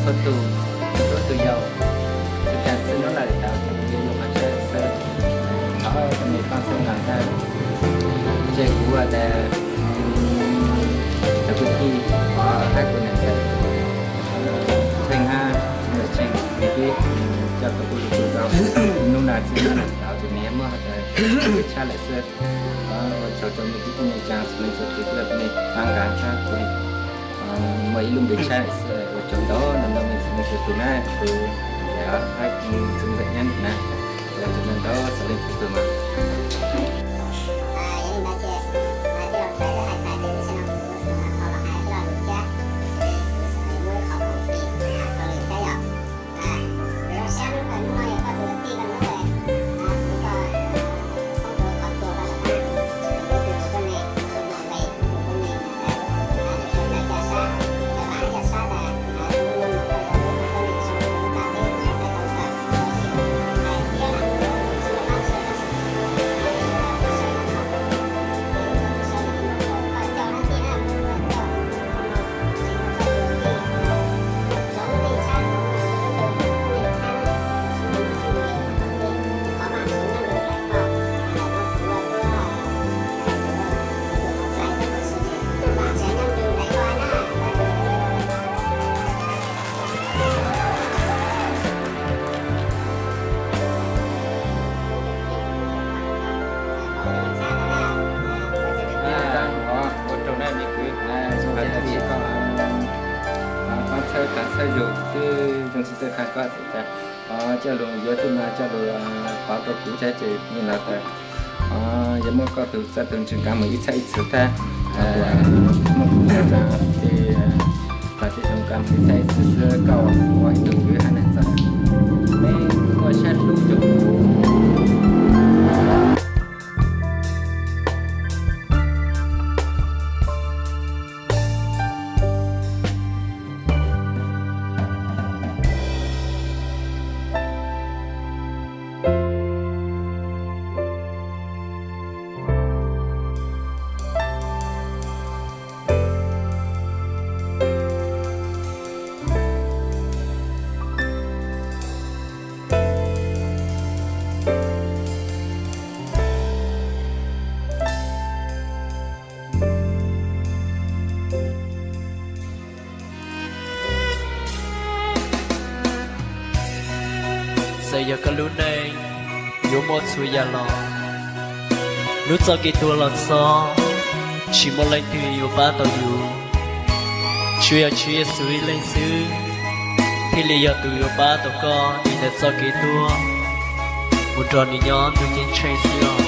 Txhua tus, txhua tus yau, txhua tsav txhua hnub lawm tau yuav yus qhov tshawb xwb. Thov tus me poj xeeb no tag, ces kuv ua tas tau kuv tij, thov hab kuv niam ntxawm Tsheej hab Ntxawm Tsheej, nws twb coj tau kuv lub tub rau hnub no txij no tau tus me muaj has tas tshab lawm xwb. Ua tsaug rau me kwv tij neej tsaa, xws li txhua tus tuaj nej pab nqa hab kuv muaj ib lub npe tshab lawm xwb. Ua tsaug ntau ntau ntau me xws li txhua tus na, kuv ntxawm hab kuv txiv ntxawm nyab na, ua tsaug ntau ntau xws li txhua tus mas. Ua rau nej me kwv, txhua tus koj pab txhawb tag txhawb zug twb zoo siab txhawb tag koj txhawb tag. Coj lug yuav txuj no coj lug pauv rau kuv tag ces yog lawv tas yuav muab koj tug txawj tug ntseeg kav mus ib txhab ib txhis tag. Muab kuv txawj tag ces tag ces zoo kav mus ib txhab ib txhis xwb, koj ua ib tug kwv hab neeg txawj, peb muaj sab hlub rau kuv. Txawm yog koj lub neej yuav muaj txhua yam los, lub txoj kev tuag los txog, tsis muaj leej twg yuav pab tau yus. Tsuas yog Tswv Yexus ib leeg xwb thiaj li yog tus yuav pab tau koj ntawm txoj kev tuag mus nrog nws nyob ntuj ceeb tsheej xwb os.